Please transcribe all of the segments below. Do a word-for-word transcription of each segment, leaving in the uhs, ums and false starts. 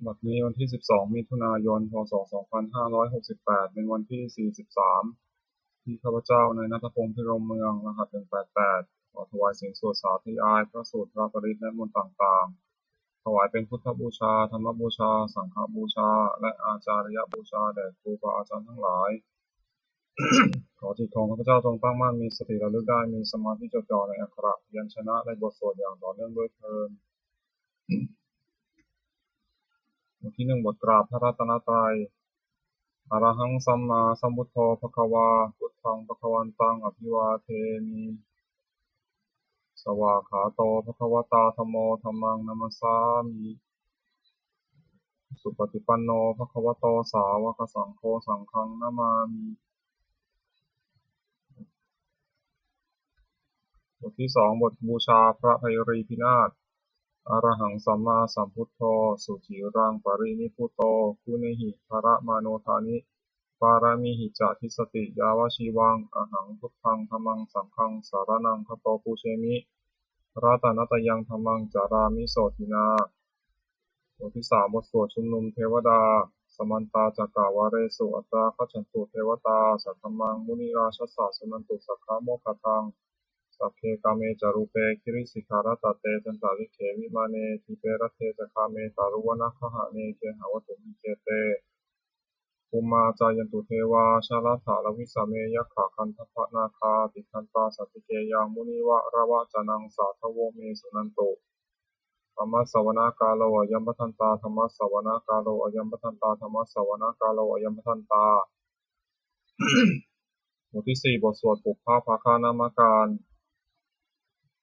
บัดนี้วันที่ สิบสอง มิถุนายน พ.ศ. สองพันห้าร้อยหกสิบแปด เป็นวันที่ สี่สิบสาม ที่ข้าพเจ้านายณัฐพงษ์ พิรมเมือง รหัส หนึ่งแปดแปด ขอถวายเสียงสวดสาธยายพระสูตร พระปริตร และมนต์ต่างๆ ถวายเป็นพุทธบูชา ธรรมบูชา สังฆบูชา และอาจาริยบูชาแด่ครูบาอาจารย์ทั้งหลาย ขอจิตของข้าพเจ้าจงตั้งมั่น มีสติระลึกได้ มีสมาธิจดจ่อในอักขระพยัญชนะ และบทสวดอย่างต่อเนื่องด้วยเทอญ บทที่หนึ่ง บทกราบพระรัตนตรัย Arahaṃ sammāsambuddho bhagavā, buddhaṃ bhagavantaṃ abhivādemi. Svākkhāto bhagavatā dhammo, dhammaṃ namassāmi. Supaṭipanno bhagavato sāvakasaṅgho, saṅghaṃ namāmi. บทที่สอง บทบูชาพระไพรีพินาศ Arahaṃ sammāsambuddho, suciraṃ parinibbuto, guṇehi daramāno dāni, pāramīhi ca dissati, yāvajīvaṃ ahaṃ buddhaṃ dhammaṃ saṅghaṃ saraṇaṃ gato, pūjemi ratanattayaṃ dhammaṃ carāmi sotthinā. บทที่สาม บทสวดชุมนุมเทวดา Samantā cakkavāḷesu atrāgacchantu devatā, saddhammaṃ munirājassa suṇantu saggamokkhadaṃ. Sagge kāme ca rūpe girisikharataṭe cantalikkhe vimāne, dīpe raṭṭhe ca gāme taruvanagahane gehavatthumhi khette, bhummā cāyantu devā jalathalavisame yakkhagandhabbanāgā, tiṭṭhantā santike yaṃ munivaravacanaṃ sādhavo me suṇantu. Dhammassavanakālo ayambhadantā, dhammassavanakālo ayambhadantā, dhammassavanakālo ayambhadantā. บทที่สี่ บทสวดปุพพภาคณมการ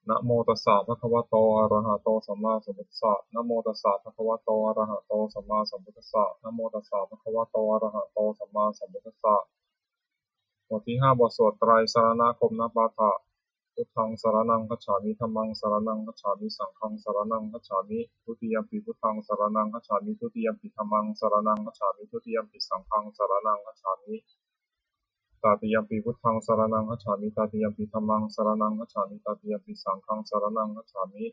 Namo tassa bhagavato arahato sammāsambuddhassa. Namo tassa bhagavato arahato sammāsambuddhassa. Namo tassa bhagavato arahato sammāsambuddhassa. บทที่ห้า บทสวดไตรสรณคมนปาฐะ Buddhaṃ saraṇaṃ gacchāmi, dhammaṃ saraṇaṃ gacchāmi, saṅghaṃ saraṇaṃ gacchāmi. Dutiyampi buddhaṃ saraṇaṃ gacchāmi, dutiyampi dhammaṃ saraṇaṃ gacchāmi, dutiyampi saṅghaṃ saraṇaṃ gacchāmi. Tatiyampi buddhaṃ saraṇaṃ gacchāmi, tatiyampi dhammaṃ saraṇaṃ gacchāmi, tatiyampi saṅghaṃ saraṇaṃ gacchāmi.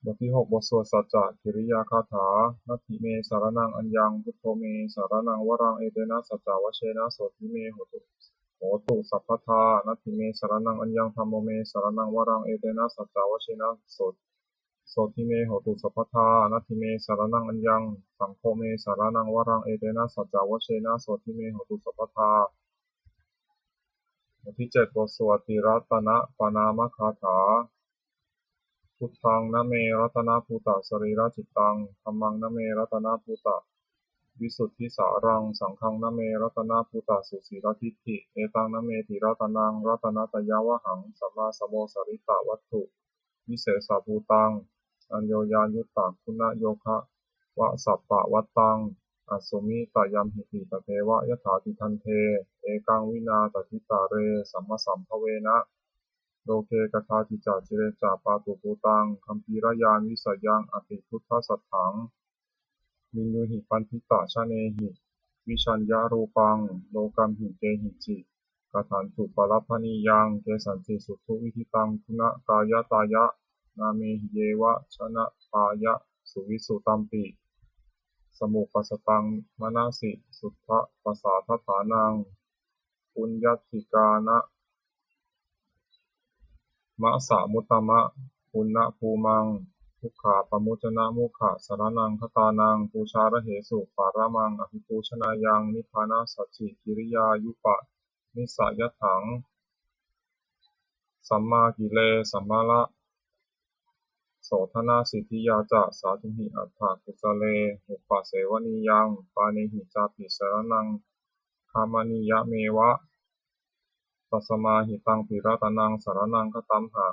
บทที่หก บทสวดสัจจกิริยาคาถา Natthi me saraṇaṃ aññaṃ, buddho me saraṇaṃ varaṃ, etena saccavajjena sotthi me hotu, hotu sabbadā. Natthi me saraṇaṃ aññaṃ, dhammo me saraṇaṃ varaṃ, etena saccavajjena sot, sotthi me hotu sabbadā. Natthi me saraṇaṃ aññaṃ, saṅgho me saraṇaṃ varaṃ, etena saccavajjena sotthi me hotu sabbadā. บทที่เจ็ด บทสวดติรัตนปณามคาถา Buddhaṃ name ratanabhūtasarīracittaṃ, dhammaṃ name ratanabhūtavisuddhisāraṃ, saṅghaṃ name ratanabhūtasusiladiṭṭhi, etaṃ name tiratanaṃ ratanattayavhaṃ, sammāsamosaritavatthhu visesabhūtaṃ, aññoññayuttaguṇayogavasappavattāṃ, asmita yamhiti tatheva yathāti. Khandhe ekaṃ vinā tadiṭṭhare sammasambhavena loke kadāci ca cire ca pātubhūtaṃ gambhīrañāṇavisayaṃ atibuddhasatthaṃ, viññūhi paṇḍitajanehi vijjāya rūpaṃ lokamhi kehici kadantu palabhanīyaṃ, kesañci suṭṭhu vidiṭṭhaṃ guṇakāyatā yā, nāmehi yeva janatā ya suvisuddhāti, samupajjhattaṃ manasi suddhapasādaṭṭhānaṃ, puññādhikāra masamuttamapuññabhūmaṃ, dukkhapamuccanamukhasaraṇaṃ gatānaṃ, pūjārahesu paramaṃ abhipūjanīyaṃ, nibbānasacchikiriyāyupanissayatthaṃ, sammākile samāla sodanasiddhiyā ca, sādhūhi atthakusalē upasevanīyaṃ, pāṇehi cāpi saraṇaṃ gamanīyameva, tasmā hi taṃ tiratanaṃ saraṇaṃ gatamha,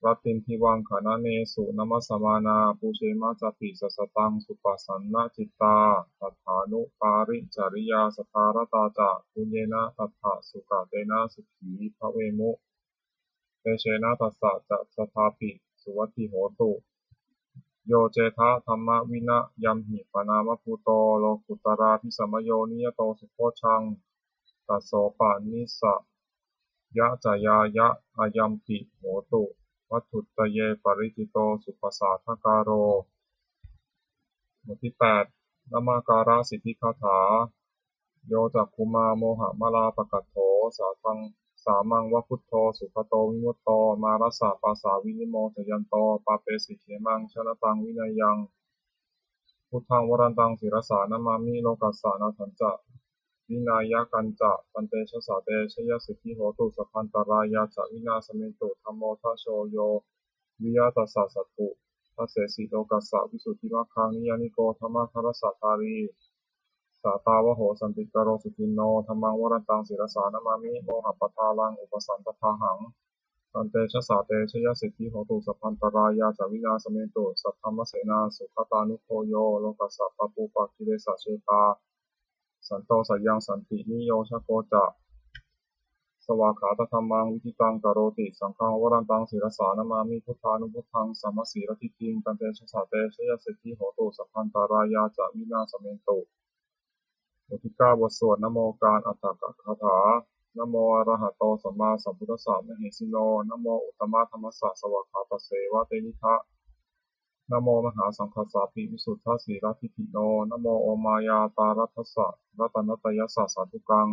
rattindivaṃ gaṇanesu namassāma, pūjema cāpi sasataṃ suppasannacittā, tathānukāricariyaṃ sattā ratā ca, puññena tattha sukatena sukhī bhavemu, tejena tassa ca sadāpi suvatthi hotu. Yo cettha dhammavinayamhi paṇāmabhūto, lokuttaradhisamayoniyato sukhojjaṃ, tassopanisayañāya ayampi hotu, vatthuttaye paricito suppasadākāro, บทที่แปด นมการสิทธิคาถา Yo cakkhumā mohamalāpakaṭṭho sāmaṃ va buddho sugato vimutto mārassa pāsā vinimocayanto pāpesi khemaṃ janataṃ vineyyaṃ. Buddhaṃ varantaṃ sirasā namāmi lokassa nāthañca vināyakañca. Tantejasā te jayasiddhi hotu sabbantarāyā ca vināsamentu. Dhammo dhajo yo viya tassa satthu dasesi lokassa visuddhimaggaṃ niyyāniko dhammadharassa dhārī sātāvaho santikaro suciṇṇo. Dhammaṃ varantaṃ sirasā namāmi mohappadālaṃ upasampādāhaṃ. Tantejasā te jayasiddhi hotu sabbantarāyā ca vināsamentu. Saddhammasenā sugatānugo yo lokassa pāpūpakilesajetā santo sayaṃ santiniyojako ca svākkhātadhammaṃ viditaṃ karoti. Saṅghaṃ varantaṃ sirasā namāmi buddhānubuddhaṃ samasīladiṭṭhiṃ. Tantejasā te jayasiddhi hotu sabbantarāyā ca vināsamentu. บทที่เก้า บทสวดนโมการอัฏฐกถา Namo arahato sammāsambuddhassa mahesino. Namo uttamadhammassa svākkhātasseva tenidha. Namo mahāsaṅghassāpi visuddhasīladiṭṭhino. Namo omātyāraddhassa ratanattayassa sādhukaṃ.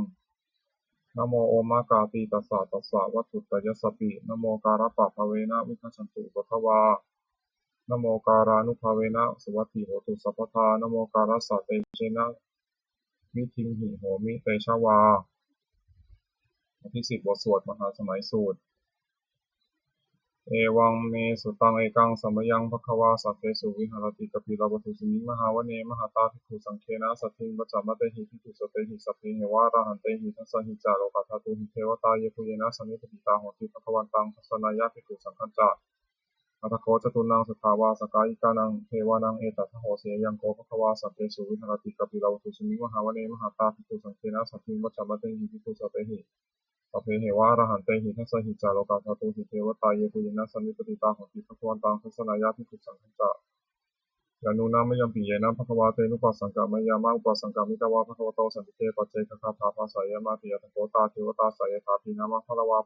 Namo omakātītassa tassa vatthuttayassapi. Namokārappabhāvena vigacchantu upaddavā. Namokārānubhāvena suvatthi hotu sabbadā. Namokārassa tejena vidhimhi homi tejavā. บทที่สิบ บทสวดมหาสมัยสูตร Evaṃ me sutaṃ. Ekaṃ samayaṃ bhagavā sakkesu viharati kapilavatthusmiṃ mahāvane mahatā bhikkhusaṅghena saddhiṃ pañcamattehi bhikkhusatehi sabbeheva arahantehi. Dasahi ca lokadhātūhi devatā yebhuyyena sannipatitā honti bhagavantaṃ dassanāya bhikkhusaṅghañca. Atha kho catunnaṃ suddhāvāsakāyikānaṃ devānaṃ etadahosi: Ayaṃ kho bhagavā sakkesu viharati kapilavatthusmiṃ mahāvane mahatā bhikkhusaṅghena saddhiṃ pañcamattehi bhikkhusatehi sabbeheva arahantehi. Dasahi ca lokadhātūhi devatā yebhuyyena sannipatitā honti bhagavantaṃ dassanāya bhikkhusaṅghañca. Yannūna mayampi yena bhagavā tenupasaṅkameyyāma, upasaṅkamitvā bhagavato santike paccekagāthā bhāseyyāmāti. Atha kho tā devatā seyyathāpi nāma balavā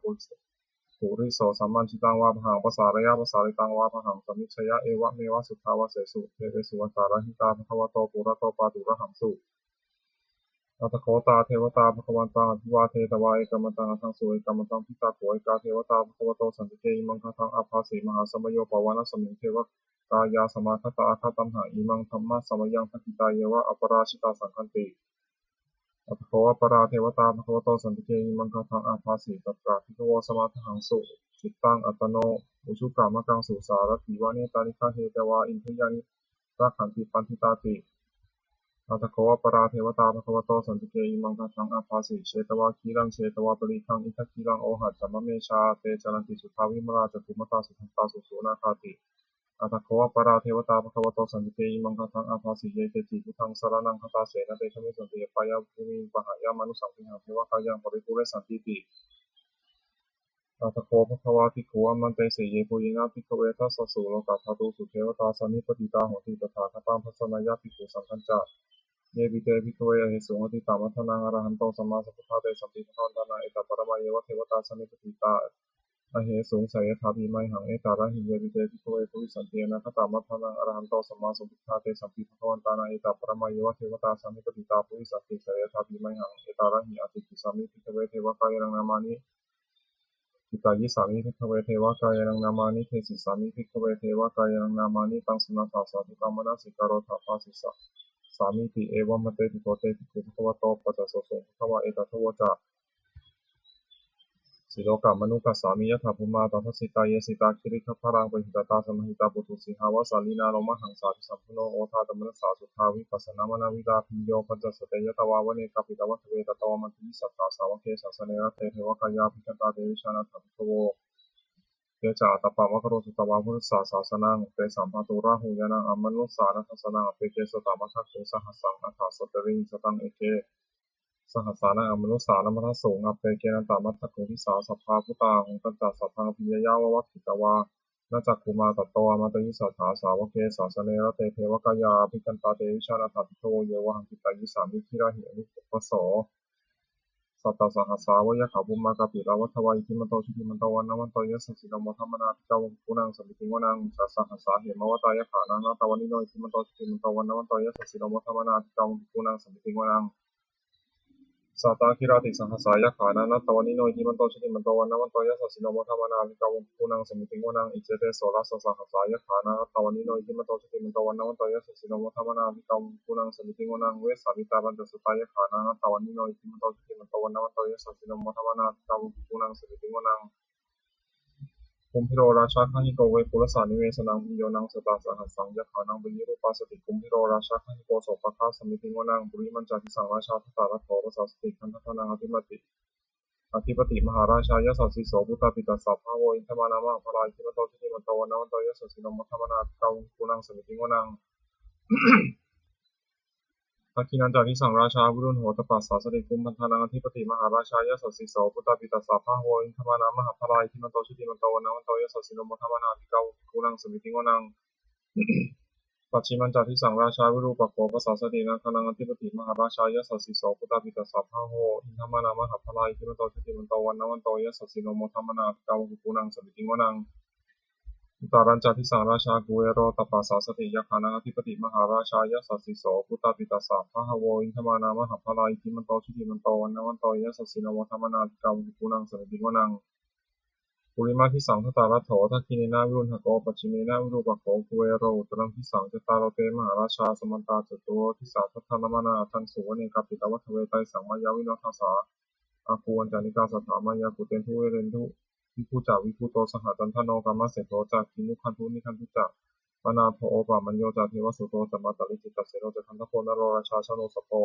puriso sammiñjitaṃ vā bāhaṃ pasāreyya, pasāritaṃ vā bāhaṃ sammiñjeyya, evameva suddhāvāsesu devesu antarahitāyā bhagavato purato pāturahaṃsu. Atha kho tā devatā bhagavantaṃ abhivādetvā ekamantaṃ aṭṭhaṃsu. Ekamantaṃ ṭhitā kho ekā devatā bhagavato santike imaṃ gāthaṃ abhāsi: Mahāsamayo pavanasmiṃ, devakāyā samāgatā; āgatamha imaṃ dhammasamayaṃ, dakkhitāyeva aparājitasaṅghanti. Atha kho aparā devatā bhagavato santike imaṃ gāthaṃ abhāsi: Tatra bhikkhavo samādahaṃsu, cittaṃ attano ujukamakaṃsu; sārathīva nettāni gahetvā, indriyāni rakkhanti paṇḍitāti. Atha kho aparā devatā bhagavato santike imaṃ gāthaṃ abhāsi: Chetvā khīlaṃ chetvā palīghaṃ, indakhīlaṃ ohaccamanejā; te caranti suddhā vimalā, cakkhumatā sudantā susunāgāti. Atha kho aparā devatā bhagavato santike imaṃ gāthaṃ abhāsi: Ye keci buddhaṃ saraṇaṃ gatāse, na te gamissanti apāyabhūmiṃ; pahāya mānusaṃ dehaṃ, devakāyaṃ paripūressantīti. Atha kho bhagavā bhikkhū āmantesi: Yebhuyyena bhikkhave dasasu lokadhātūsu devatā sannipatitā honti tathāgataṃ dassanāya bhikkhusaṅghañca. Yepi te bhikkhave ahesuṃ atītamaddhānaṃ arahanto sammāsambuddhā, tesampi bhagavantānaṃ etaparamāyeva devatā sannipatitā ahesuṃ, seyyathāpi mayhaṃ etarahi. Yepi te bhikkhave bhavissanti anāgatamaddhānaṃ arahanto sammāsambuddhā, tesampi bhagavantānaṃ etaparamāyeva devatā sannipatitā bhavissanti, seyyathāpi mayhaṃ etarahi. Ācikkhissāmi bhikkhave devakāyānaṃ nāmāni, kittayissāmi bhikkhave devakāyānaṃ nāmāni, desissāmi bhikkhave devakāyānaṃ nāmāni. Taṃ suṇātha sādhukaṃ manasikarotha bhāsissāmīti. Evaṃ bhanteti kho te bhikkhū bhagavato paccassosuṃ. Bhagavā etadavoca: Silokamanukassāmi, yattha bhummā tadassitā; ye sitā girigabbharaṃ, pahitattā samāhitā. Puthū sīhāva sallīnā, lomahaṃsābhisambhuno; odātamanasā suddhā, vippasannamanāvilā. Bhiyyo pañcasate ñatvā, vane kāpilavatthave; tato āmantayi satthā, sāvake sāsane rate. Devakāyā abhikkantā, te vijānātha bhikkhavo; te ca ātappamakaruṃ, sutvā buddhassa sāsanaṃ. Tesampāturahu ñāṇaṃ, amanussāna dassanaṃ; appeke satamaddakkhuṃ, sahassaṃ atha sattariṃ. Sataṃ eke sahassānaṃ, amanussānamaddasuṃ; appekenantamaddakkhuṃ, disā sabbā phuṭā ahuṃ. Tañca sabbaṃ abhiññāya, vavakkhitvāna cakkhumā; tato āmantayi satthā, sāvake sāsane rate. Devakāyā abhikkantā, te vijānātha bhikkhavo; ye vohaṃ kittayissāmi, girāhi anupubbaso. sattasahassā va yakkhā bhummā kāpilavatthavā, iddhimanto jutimanto vaṇṇavanto yasassino, modamānā abhikkāmuṃ bhikkhūnaṃ samitiṃ vanaṃ. Chasahassā hemavatā yakkhā nānattavaṇṇino, iddhimanto jutimanto vaṇṇavanto yasassino, modamānā abhikkāmuṃ bhikkhūnaṃ samitiṃ vanaṃ. Sātāgirā tisahassā yakkhā nānattavaṇṇino, iddhimanto jutimanto vaṇṇavanto yasassino, modamānā abhikkāmuṃ bhikkhūnaṃ samitiṃ vanaṃ. Iccete soḷasasahassā yakkhā nānattavaṇṇino, iddhimanto jutimanto vaṇṇavanto yasassino, modamānā abhikkāmuṃ bhikkhūnaṃ samitiṃ vanaṃ. Vessāmittā pañcasatā yakkhā nānattavaṇṇino, iddhimanto jutimanto vaṇṇavanto yasassino, modamānā abhikkāmuṃ bhikkhūnaṃ samitiṃ vanaṃ. Kumbhīro rājagahiko vepullassa nivesanaṃ, bhiyyo naṃ satasahassaṃ yakkhānaṃ payirupāsati, kumbhīro rājagahiko sopāga samitiṃ vanaṃ. Purimañca disaṃ rājā dhataraṭṭho pasāsati, gandhabbānaṃ ādhipati, ādhipati mahārājā yasassi so. Puttāpi tassa bahavo indanāmā mahabbalā, iddhimanto jutimanto vaṇṇavanto yasassino, modamānā abhikkāmuṃ bhikkhūnaṃ samitiṃ vanaṃ. Dakkhiṇañca disaṃ rājā virūḷho tappasāsati, kumbhaṇḍānaṃ ādhipati mahārājā yasassi so. Puttāpi tassa bahavo indanāmā mahabbalā, iddhimanto jutimanto vaṇṇavanto yasassino, modamānā abhikkāmuṃ bhikkhūnaṃ samitiṃ vanaṃ. Pacchimañca disaṃ rājā virūpakkho pasāsati, nāgānaṃ ādhipati mahārājā yasassi so. Puttāpi tassa bahavo indanāmā mahabbalā, iddhimanto jutimanto vaṇṇavanto yasassino, modamānā abhikkāmuṃ bhikkhūnaṃ samitiṃ vanaṃ. Uttarañca disaṃ rājā kuvero tappasāsati, yakkhānaṃ ādhipati mahārājā yasassi so. Puttāpi tassa bahavo indanāmā mahabbalā, iddhimanto jutimanto vaṇṇavanto yasassino, modamānā abhikkāmuṃ bhikkhūnaṃ samitiṃ vanaṃ. Purimaṃ disaṃ dhataraṭṭho, dakkhiṇena virūḷhako, pacchimena virūpakkho, kuvero uttaraṃ disaṃ. Cattāro te mahārājā samantā caturo disā, daddallamānā aṭṭhaṃsu vane kāpilavatthavā. Tesaṃ māyāvino dāsā āgū vañcanikā saṭhā, māyā kuṭeṇḍu veṭeṇḍu viṭū ca viṭuṭo saha. Candano kāmaseṭṭho ca kinnughaṇḍu nighaṇḍu ca, panādo opamañño ca devasūto ca mātali. Cittaseno ca gandhabbo naḷorājā janosabho,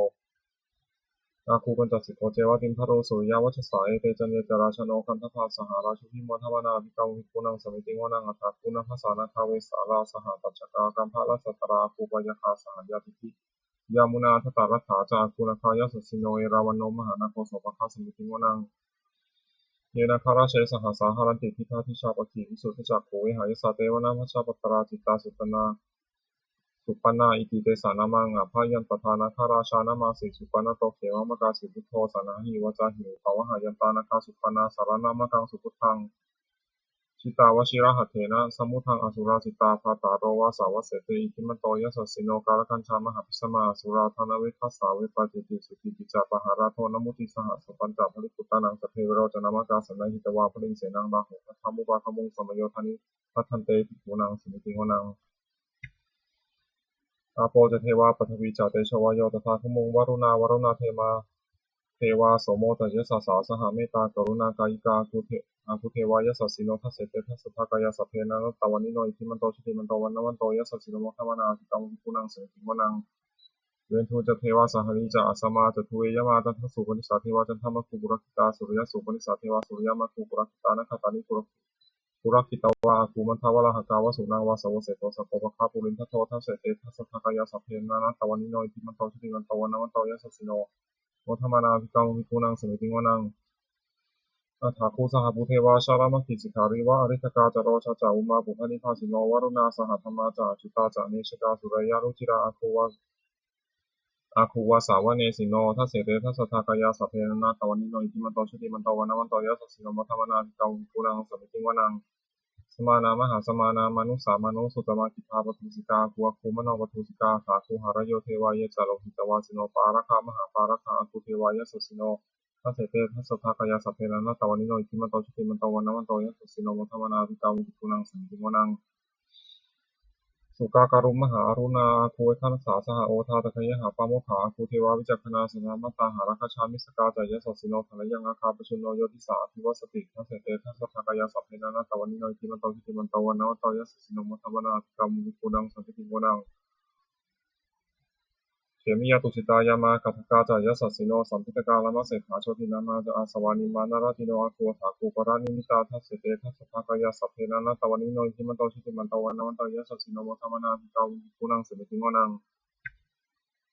āgū pañcasikho ceva timbarū suriyavacchasā. Ete caññe ca rājāno gandhabbā saha rājubhi, modamānā abhikkāmuṃ bhikkhūnaṃ samitiṃ vanaṃ. Athāgū nābhasā nāgā vesālā saha tacchakā, kambalassatarā āgū pāyāgā saha ñātibhi. Yāmunā dhataraṭṭhā ca āgū nāgā yasassino, erāvaṇo mahānāgo sopāga samitiṃ vanaṃ. Ye nāgarāje sahasā haranti, dibbā dijā pakkhi visuddhacakkhū, vehāyasā te vanamajjhapattā, citrā supaṇṇā supaṇṇā iti tesa nāmaṃ. Abhayantadā nāgarājānamāsi, supaṇṇato khemamakāsi buddho, saṇhāhi vācāhi upavhayantā, nāgā supaṇṇā saraṇamagaṃsu buddhaṃ. Jitā vajirahatthena samuddaṃ asurā sitā, bhātaro vāsavassete iddhimanto yasassino, kālakañjā mahābhismā asurā dānaveghasā, vepacitti sucitti ca pahārādo namucī saha. Satañca baliputtānaṃ sabbe verocanāmakā, sannayhitvā baliṃ senaṃ rāhubhaddamupāgamuṃ, samayodāni bhaddante bhikkhūnaṃ samitiṃ vanaṃ. Āpo ca devā paṭhavī ca tejo vāyo tadāgamuṃ, varuṇā vāruṇā devā, devā somo ca yasasā saha, mettākaruṇākāyikā āgū de- āgū devā yasassino, dasete dasadhā kāyā sabbe nānattavaṇṇino, iddhimanto jutimanto vaṇṇavanto yasassino, modamānā abhikkāmuṃ bhikkhūnaṃ samitiṃ vanaṃ. Veṇḍū ca devā sahalī ca asamā ca duve yamā, candassūpanisā devā candamāgū purakkhitā, suriyassūpanisā devā suriyamāgū purakkhitā, nakkhattāni pura- purakkhitvā āgū mandavalāhakā, vasūnaṃ vāsavo seṭṭho sakkopāga purindado, dasete dasadhā kāyā sabbe nānattavaṇṇino, iddhimanto jutimanto vaṇṇavanto yasassino, modamānā abhikkāmuṃ bhikkhūnaṃ samitiṃ vanaṃ. Athāgū sahabhū devā jalamaggisikhāriva, ariṭṭhakā ca rojā ca ummāpupphanibhāsino, varuṇā sahadhammā ca accutā ca anejakā, sūleyyarucirā āgū vā- āgū vāsavanesino, dasete dasadhā kāyā sabbe nānattavaṇṇino, iddhimanto jutimanto vaṇṇavanto yasassino, modamānā abhikkāmuṃ bhikkhūnaṃ samitiṃ vanaṃ. Samānā mahāsamānā mānusā mānusuttamā, khiḍḍāpadūsikā āgū āgū manopadūsikā, athāgū harayo devā ye ca lohitavāsino, pāragā mahāpāragā āgū devā yasassino, dasete dasadhā kāyā sabbe nānattavaṇṇino, iddhimanto jutimanto vaṇṇavanto yasassino, modamānā abhikkāmuṃ bhikkhūnaṃ samitiṃ vanaṃ. Sukkā karumhā aruṇā āgū veghanasā saha, odātagayhā pāmokkhā āgū devā vicakkhaṇā, sadāmattā hāragajā missakā ca yasassino, thanayaṃ āgā pajjunno yo disā abhivassati, dasete dasadhā kāyā sabbe nānattavaṇṇino, iddhimanto jutimanto vaṇṇavanto yasassino, modamānā abhikkāmuṃ bhikkhūnaṃ samitiṃ vanaṃ. Khemiyā tusitā yāmā kaṭṭhakā ca yasassino, lambitakā lāmaseṭṭhā jotināmā ca āsavā, nimmānaratino āgū athāgū paranimmitā, dasete dasadhā kāyā sabbe nānattavaṇṇino, iddhimanto jutimanto vaṇṇavanto yasassino, modamānā abhikkāmuṃ bhikkhūnaṃ samitiṃ vanaṃ.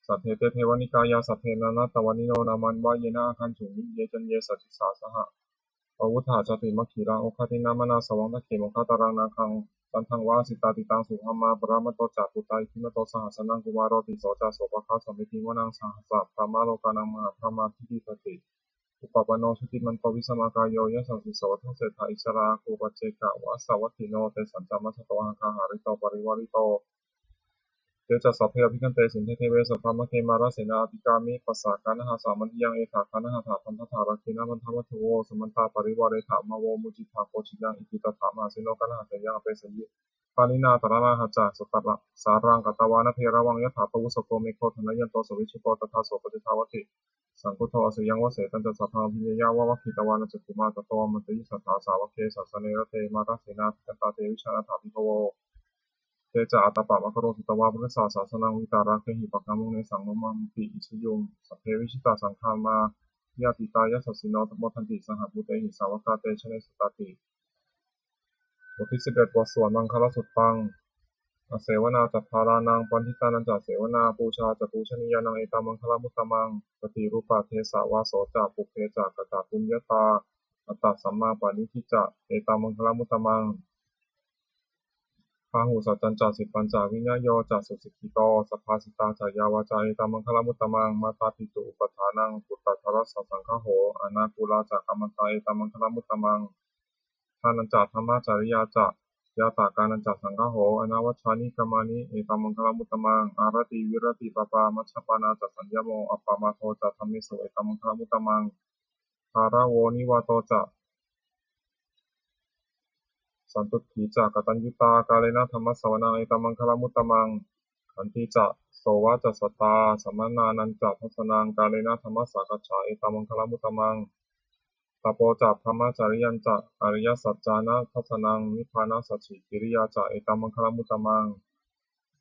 Saṭṭhete devanikāyā sabbe nānattavaṇṇino, nāmanvayena āgañchuṃ, ye caññe sadisā saha. Pavutthajātimakhīlaṃ oghatiṇṇamanāsavaṃ, dakkhemoghataraṃ nāgaṃ candaṃva asitātitaṃ. Subrahmā paramatto ca puttā iddhimato saha, sanaṅkumāro tisso ca sopāga samitiṃ vanaṃ. Sahassabrahmalokānaṃ mahābrahmābhitiṭṭhati, upapanno jutimanto, vijjānākāyo yasassi so. Dasettha issarā āguṃ, paccekavasavattino; tesañca majjhato āgā, hārito parivārito. Te ca sabbe abhikkante, sinde deve sabrahmake; mārasenā abhikkāmi, passa kaṇhassa mandiyaṃ. Etha gaṇhatha bandhatha, rāgena bandhamatthu vo; samantā parivāretha, mā vo muñcittha koci naṃ. Iti tattha mahāseno, kaṇhasenaṃ apesayi; pāṇinā talamāhacca, saraṃ katvāna bheravaṃ. Yathā pāvussako megho, thanayanto savijjuko; tadā so paccudāvatti, saṅkuddho asayaṃvase. Tañca sabbaṃ abhiññāya, vavakkhitvāna cakkhumā; tato āmantayi satthā, sāvake sāsane rate. Mārasenā abhikkantā, te vijānātha bhikkhavo; te ca ātappamakaruṃ, sutvā buddhassa sāsanaṃ; vītarāgehi pakkāmuṃ, nesaṃ lomampi iñjayuṃ. Sabbe vijitasaṅgāmā, bhayātītā yasassino; modanti saha bhūtehi, sāvakā te janesutāti. บทที่สิบเอ็ด บทสวดมังคลสุตตัง Asevanā ca bālānaṃ, paṇḍitānañca sevanā; pūjā ca pūjanīyānaṃ, etammaṅgalamuttamaṃ. Paṭirūpadesavāso ca, pubbe ca katapuññatā; attasammāpaṇidhi ca, etammaṅgalamuttamaṃ. Bāhusaccañca sippañca, vinayo ca susikkhito; sabbasitā ca yā vācā, etammaṅgalamuttamaṃ. Mātāpituupaṭṭhānaṃ, puttadārassa saṅgaho; anākulā ca kammantā, etammaṅgalamuttamaṃ. Dānañca dhammacariyā ca, ñātakānañca saṅgaho; anavajjāni kammāni, etammaṅgalamuttamaṃ. Āratī viratī pāpā, majjapānā ca saññamo; appamādo ca dhammesu, etammaṅgalamuttamaṃ. Gāravo nivāto ca, santuṭṭhī ca kataññutā; kālena dhammassavanaṃ, etammaṅgalamuttamaṃ. Khantī ca sovacassatā, samaṇānañca dassanaṃ; kālena dhammasākacchā, etammaṅgalamuttamaṃ. Tapo ca brahmacariyañca, ariyasaccāna dassanaṃ; nibbānasacchikiriyā ca, etammaṅgalamuttamaṃ.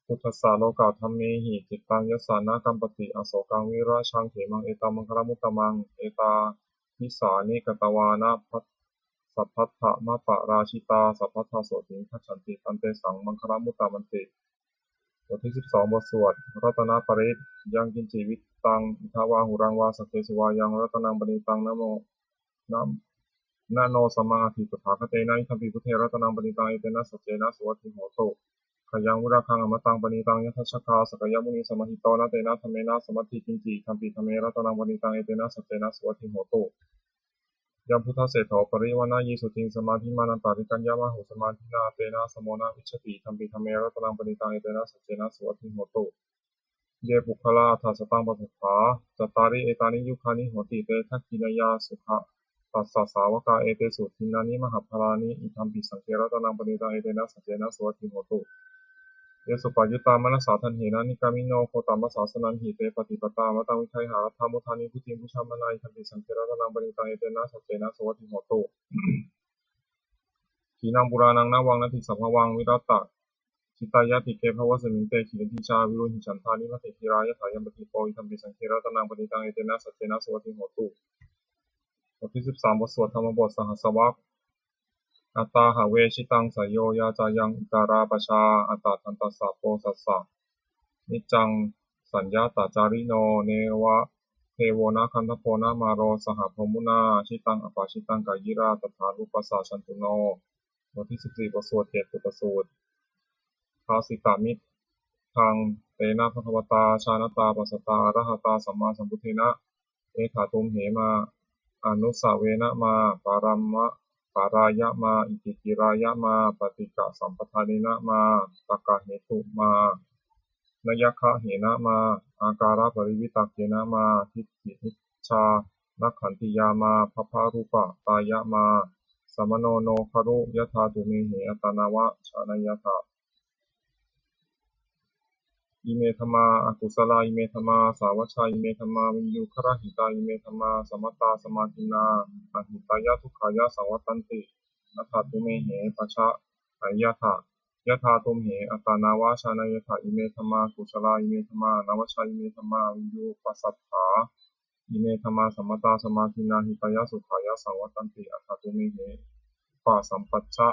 Phuṭṭhassa lokadhammehi, cittaṃ yassa na kampati; asokaṃ virajaṃ khemaṃ, etammaṅgalamuttamaṃ. Etādisāni katvāna, sabbatthamaparājitā; sabbattha sotthiṃ gacchanti, taṃ tesaṃ maṅgalamuttamanti. บทที่สิบสอง บทสวดรัตนปริตร Yaṅkiñci vittaṃ idha vā huraṃ vā, saggesu vā yaṃ ratanaṃ paṇītaṃ, na no, nam- na no samaṃ atthi tathāgatena; idampi buddhe ratanaṃ paṇītaṃ, etena saccena suvatthi hotu. Khayaṃ virāgaṃ amataṃ paṇītaṃ, yadajjhagā sakyamunī samāhito; na tena dhammena samatthi kiñci, idampi dhamme ratanaṃ paṇītaṃ, etena saccena suvatthi hotu. Yambuddhaseṭṭho parivaṇṇayī suciṃ, samādhimānantarikaññamāhu; samādhinā tena samo na vijjati, idampi dhamme ratanaṃ paṇītaṃ, etena saccena suvatthi hotu. Ye puggalā aṭṭha sataṃ pasatthā, cattāri etāni yugāni honti; te dakkhiṇeyyā sugatassa sāvakā, etesu dinnāni mahapphalāni; idampi saṅghe ratanaṃ paṇītaṃ, etena saccena suvatthi hotu. Ye suppayuttā manasā daḷhena, nikkāmino gotamasāsanamhi; te pattipattā amataṃ vigayha, laddhā mudhā nibbutiṃ bhuñjamānā; idampi saṅghe ratanaṃ paṇītaṃ, etena saccena suvatthi hotu. Khīṇaṃ purāṇaṃ navaṃ natthi sambhavaṃ, virattacittāyatike bhavasmiṃ; te khīṇabījā aviruḷhichandā, nirmaledha dhīrā yathāyampadīpo; idampi saṅghe ratanaṃ paṇītaṃ, etena saccena suvatthi hotu. บทที่สิบสาม บทสวดธรรมบทสหัสสวรรค Athāhave jitaṃ seyyo, yā cāyaṃ udārā pajā; attadantassa bojjhassa niccaṃ, saññatacārino; neva devo na gandhabbo, na māro saha brahmunā; jitaṃ apajitaṃ kāyirā, tathārūpassa cantano. บทที่สิบสี่ บทสวดเกตุปสูตร Bhāsitamiddhaṃ tena bhagavatā jānatā passatā arahatā sammāsambuddhena, etha tumhe mā anusavena mā, pārama pārāya mā, itikirāya mā, paṭighasampadanena mā, takkahetu mā, nayaggahena mā, ākāraparivitakkena mā, diṭṭhicchānakkhandhiyā mā, bhabbarūpatāya mā, samāno no khāru yathā, tumhehi attanāva janayatha. Ime dhammā akusalā, ime dhammā asāvajjā, ime dhammā viññugarahitā, ime dhammā sammatā samādinnā, ahitāya dukkhāya saṃvattanti. Attha tumhehi pajānāyatha, yathā tumhehi attanāva janāyatha. Ime dhammā kusalā, ime dhammā anavajjā, ime dhammā viññūpasaṭṭhā, ime dhammā sammatā samādinnā, hitāya sukhāya saṃvattanti. Attha tumhehi upasampajja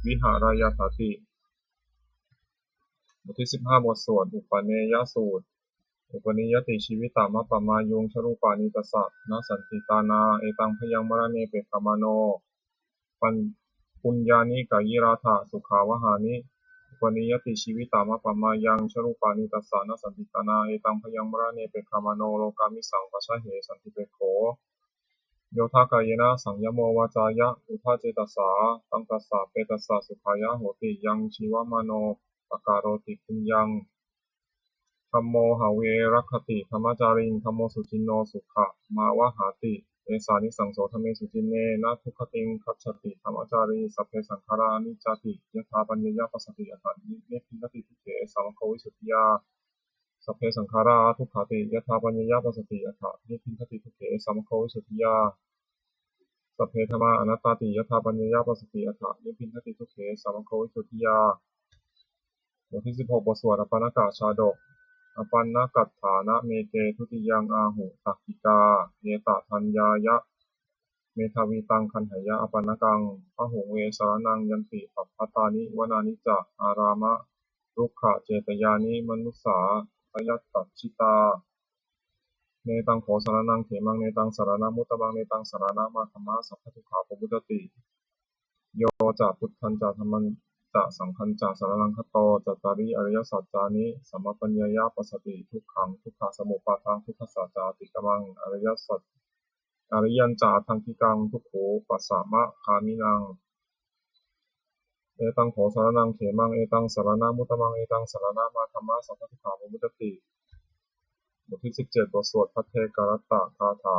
vihārāyathāti. บทที่สิบห้า บทสวดอุปเนยสูตร Upanīyati jīvitamappamāyuṃ, jarūpāni tassa na santi tāṇā; etaṃ bhayaṃ maraṇe pekkhamāno, pañ- puññāni kāyirātha sukhāvahāni. Upanīyati jīvitamappamāyaṃ, jarūpāni tassa na santi tāṇā; etaṃ bhayaṃ maraṇe pekkhamāno, lokāmisaṃ pajāhe santi pekkho. Yodha kāyena saṃyamo vācāya uda cetasā, taṃ tassa petassa sukhāya hoti, yaṃ jīvamāno pakaroti puññaṃ. Dhammo have rakkhati dhammacāriṃ, dhammo suciṇṇo sukhamāvahāti, esānisaṃso dhamme suciṇṇe, na dugatiṃ gacchati dhammacārī. Sabbe saṅkhārā aniccāti, yadā paññāya passati, atha nibbindati dukkhe samaggo visuddhiyā. Sabbe saṅkhārā dukkhāti, yadā paññāya passati, atha nibbindati dukkhe samaggo visuddhiyā. Sabbe dhammā anattāti, yadā paññāya passati, atha nibbindati dukkhe samaggo visuddhiyā. บทที่สิบหก บทสวดอัปปณกชาดก Appannagatthānameke dutiyaṃ āhu, dakkhitāyetayaññāya medhāvī taṃ gaṇheyya appannaṃ. Bahuṃ ve saraṇaṃ yanti, pabbatāni vanāni ca, ārāmarukkhacetyāni, manussā dayatajjitā. Netaṃ kho saraṇaṃ khemaṃ, netaṃ saraṇamuttamaṃ, netaṃ saraṇamāgamma, sabbadukkhā pamuccati. Yo ca buddhañca dhammañca saṅghañca saraṇaṃ gato, cattāri ariyasaccāni samāpaññāya passati, dukkhaṃ dukkhasamuppādaṃ dukkhassa ca atikkamaṃ, ariyasac ariyañca aṭṭhaṅgikaṃ dukkhūpasamagāminaṃ. Etaṃ kho saraṇaṃ khemaṃ, etaṃ saraṇamuttamaṃ, etaṃ saraṇamāgamma, sabbadukkhā pamuccati. บทที่สิบเจ็ด บทสวดภัทเทกรัตตคาถา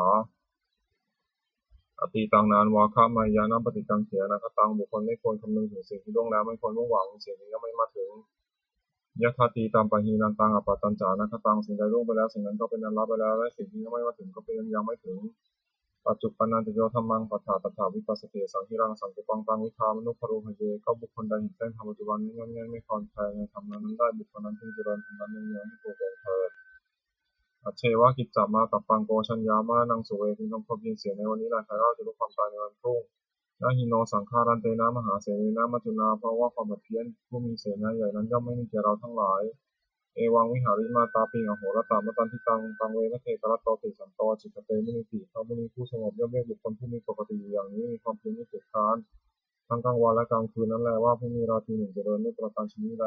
Atītaṃ nānvāgameyya nappaṭikaṅkhe anāgataṃ. บุคคลไม่ควรคำนึงถึงสิ่งที่ล่วงแล้ว ไม่ควรมุ่งหวังสิ่งที่ยังไม่มาถึง Yadatītampahīnantaṃ appattañca anāgataṃ. สิ่งใดล่วงไปแล้ว สิ่งนั้นก็เป็นอันละไปแล้ว และสิ่งที่ยังไม่มาถึงก็เป็นอันยังไม่ถึง Paccuppannañca yo dhammaṃ tattha tattha vipassati, asaṃhiraṃ asaṅkuppaṃ taṃ viddhā manubrūhaye. ก็บุคคลใดเห็นแจ้งธรรมปัจจุบันนั้นแน่ ไม่คลอนแคลนในธรรมนั้นๆได้ บุคคลนั้นพึงเจริญธรรมนั้นเนืองๆให้ปวงๆเถิด Ajjeva kiccamātappaṃ ko jaññā maraṇaṃ suve. พึงทำความเพียรเสียในวันนี้แล ใครเล่าจะรู้ความตายในวันพรุ่ง Na hi no saṅgarantena mahāsenena maccunā. เพราะว่าความผัดเพี้ยนผู้มีเสนาใหญ่นั้นย่อมไม่มีแก่เราทั้งหลาย Evaṃ vihārimātāpiṃ ahorattamatanditaṃ, taṃ ve bhaddekarattoti santo ācikkhate munīti. พระมุนีผู้สงบย่อมเรียกบุคคลผู้มีปกติอยู่อย่างนี้ มีความเพียรไม่เกียจคร้าน ทั้งกลางวันและกลางคืนนั้นแล ว่าผู้มีราตรีหนึ่งเจริญด้วยประการชนนี้แล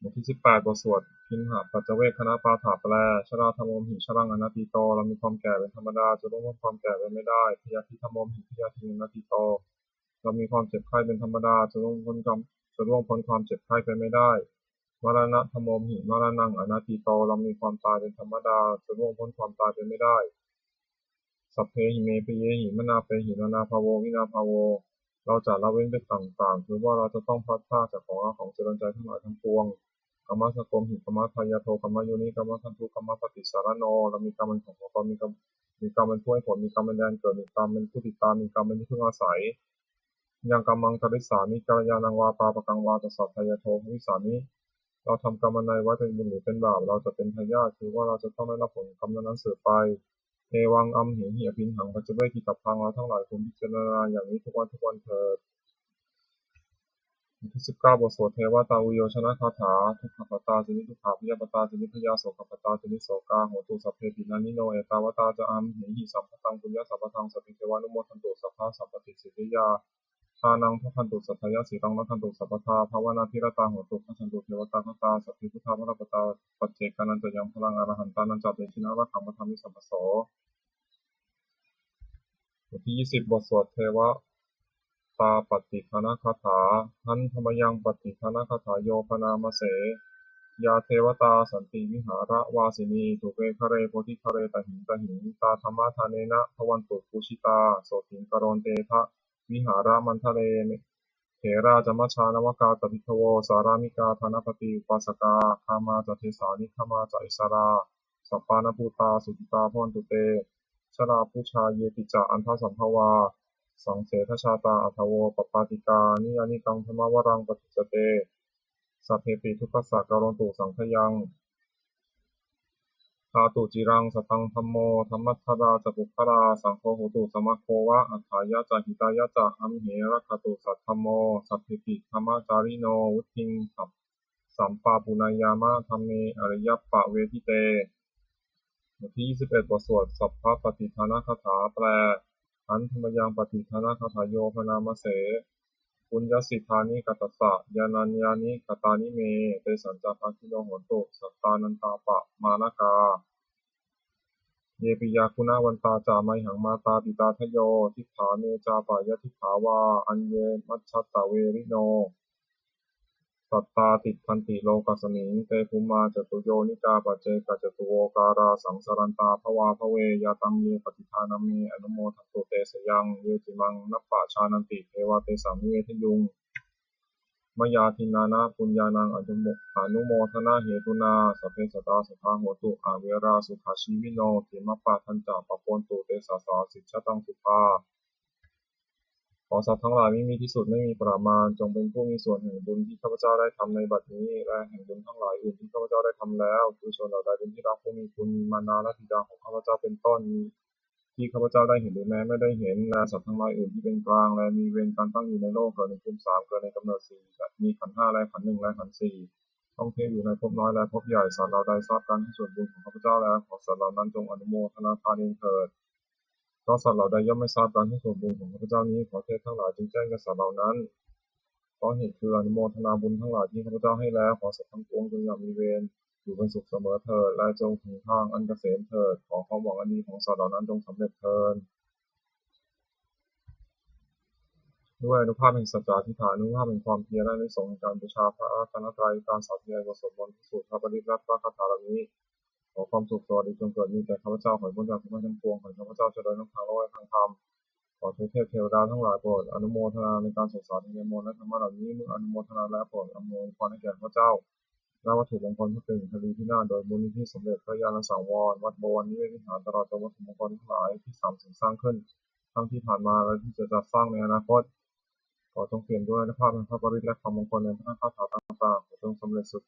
บทที่สิบแปด บทสวด Piṇhapaccavegganapāṭha แปล Jarādhammomhi jaraṃ anatīto. เรามีความแก่เป็นธรรมดา จะล่วงพ้นความแก่ไปไม่ได้ Byādhidhammomhi byādhiṃ anatīto. เรามีความเจ็บไข้เป็นธรรมดา จะล่วงพ้นความ จะล่วงพ้นความเจ็บไข้ไปไม่ได้ Maraṇadhammomhi maraṇaṃ anatīto. เรามีความตายเป็นธรรมดา จะล่วงพ้นความตายไปไม่ได้ Sabbehi me piyehi manāpehi manābhāvo vinābhāvo. เราจะละเว้นไปต่างๆ คือว่าเราจะต้องพลัดพรากจากของรักของเจริญใจทั้งหลายทั้งปวง Kammassakomhi kammadāyādo kammayoni kammadandū kammapaṭisaraṇo. เรามีกรรมเป็นของของตน มีกรรม มีกรรมเป็นผู้ให้ผล มีกรรมเป็นแดนเกิด มีกรรมเป็นผู้ติดตาม มีกรรมเป็นที่พึ่งอาศัย Yaṃ kammaṃ karissāmi kalyāṇaṃ vā pāpakaṃ vā tassa dāyādo bhavissāmi. เราทำกรรมอันใดไว้เป็นบุญหรือเป็นบาป เราจะเป็นทายาท คือว่าเราจะต้องได้รับผลของกรรมนั้นๆสืบไป Evaṃ amhehi abhiṇhaṃ paccaveditabbaṃ. เราทั้งหลายควรพิจารณาอย่างนี้ทุกวันทุกวันเถิด บทที่สิบเก้า บทสวดเทวตาอุยโยชนคาถา Dukkhappattā ca niddukkhā bhayappattā ca nibbhayā sokappattā ca nissokā hontu sabbepi pāṇino. Ettāvatā ca amhehi sambhataṃ puññasampadaṃ sabbe devānumodantu sabbasampattisiddhiyā. Dānaṃ dadantu saddhāya sīlaṃ rakkhantu sabbadā bhāvanābhiratā hontu gacchantu devatāgatā. Sabbe buddhā balappattā paccekānañca yaṃ balaṃ arahantānañca tejena rakkhaṃ bandhāmi sabbaso. บทที่ยี่สิบ บทสวดเทวตาปัตติทานคาถา Handa mayaṃ pattidānagāthā yo bhaṇāma se. Yā devatā santi vihāravāsinī thūpe ghare bodhighare tahiṃ tahiṃ, tā dhammadānena bhavantu pūjitā sotthiṃ karontedha vihāramaṇḍale. Therā ca majjhā navakā ca bhikkhavo sārāmikā dānapatī upāsakā, gāmā ca desā nigamā ca issarā, sappāṇabhūtā sukhitā bhavantu te. Jalābujā yepi ca aṇḍasambhavā, saṃsedajātā athavopapātikā, niyyānikaṃ dhammavaraṃ paṭicca te, sabbepi dukkhassa karontu saṅkhayaṃ. Ṭhātu ciraṃ sataṃ dhammo, dhammaddharā ca puggalā, saṅgho hotu samaggo va, atthāya ca hitāya ca. Amhe rakkhatu saddhammo, sabbepi dhammacārino, vuḍḍhiṃ sampāpuṇeyyāma, dhamme ariyappavedite. บทที่ยี่สิบเอ็ด บทสวดสัพพปัตติทานคาถา แปล Handa mayaṃ pattidānagāthā yo bhaṇāma se. Puññassidāni katassa, yānāni katāni me, tesañca bhāgino hontu, sattānantapamāṇakā. Ye piyā guṇavantā ca mayhaṃ mātā pitā dayo, diṭṭhā me ca payādiṭṭhā vā aññe majjhattaverino. Sattā tiṭṭhanti lokasmiṃ te bhummā catuyonikā paccekacatuvokārā saṃsarantā bhavābhave. Yā taṃ ye patiṭṭhānaṃ me anumodantu te sayaṃ, ye cimaṃ nappajānanti devā tesaṃ nivedayuṃ. Mayā dinnāna puññānaṃ anumo- anumodanāhetunā sabbe sattā sukhā hontu averā sukhajīvino. Khemappadañca pāpontu te sāsā sijjhataṃ sukhā. ขอสัตว์ทั้งหลายไม่มีที่สุดไม่มีประมาณ จงเป็นผู้มีส่วนแห่งบุญที่ข้าพเจ้าได้ทำในบัดนี้ และแห่งบุญทั้งหลายอื่นที่ข้าพเจ้าได้ทำแล้ว คือชนเหล่าใดเป็นที่รักผู้มีคุณ มีมารดาและบิดาของข้าพเจ้าเป็นต้น มีที่ข้าพเจ้าได้เห็นหรือแม้ไม่ได้เห็น และสัตว์ทั้งหลายอื่นที่เป็นกลาง และมีเวรกันตั้งอยู่ในโลก เกิดในภูมิสาม เกิดในกำเนิดสี่ และมีขันธ์ห้า และขันธ์หนึ่ง และขันธ์สี่ ท่องเที่ยวอยู่ในภพน้อยและภพใหญ่ สัตว์เหล่าใดทราบการให้ส่วนบุญของข้าพเจ้าแล้ว ขอสัตว์เหล่านั้นจงอนุโมทนาทานเองเถิด เพราะสัตว์เหล่าใดย่อมไม่ทราบการให้ส่วนบุญของข้าพเจ้านี้ ขอเทพทั้งหลายจงแจ้งแก่สัตว์เหล่านั้น เพราะเหตุคืออนุโมทนาบุญทั้งหลายที่ข้าพเจ้าให้แล้ว ขอสัตว์ทั้งปวงจงอย่ามีเวร อยู่เป็นสุขเสมอเถิด และจงถึงทางอันเกษมเถิด ขอความหวังอันดีของสัตว์เหล่านั้นจงสำเร็จเทอญ ด้วยอานุภาพแห่งสัจจาธิษฐาน อานุภาพแห่งความเพียร และอานิสงส์แห่งการบูชาพระรัตนตรัย การสาธยายบทสวดมนต์ พระสูตร พระปริตร และพระคาถาเหล่านี้ ขอความสุขสวัสดีจงเกิดมีแก่ข้าพเจ้า ขอให้พ้นจากทุกข์ภัยทั้งปวง ขอให้ข้าพเจ้าเจริญทั้งทางโลกและทางธรรม ขอเทพเทวดาทั้งหลายโปรดอนุโมทนาในการสวดสาธยายมนต์และธรรมะเหล่านี้ เมื่ออนุโมทนาแล้วโปรดอำนวยพรให้แก่ข้าพเจ้า และวัตถุมงคลพระกริ่งไพรีพินาศ โดยมูลนิธิสมเด็จพระญาณสังวร วัดบวรนิเวศวิหาร ตลอดจนวัตถุมงคลทั้งหลายที่สามสมสร้างขึ้น ทั้งที่ผ่านมาและที่จะจัดสร้างในอนาคต ขอจงเปี่ยมด้วยอานุภาพแห่งพระปริตรและคำมงคลในพระคาถาต่างๆ ขอจงสำเร็จสุด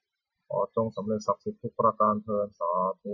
ขอจงสำเร็จศักดิ์สิทธิ์ทุกประการเทอญ สาธุ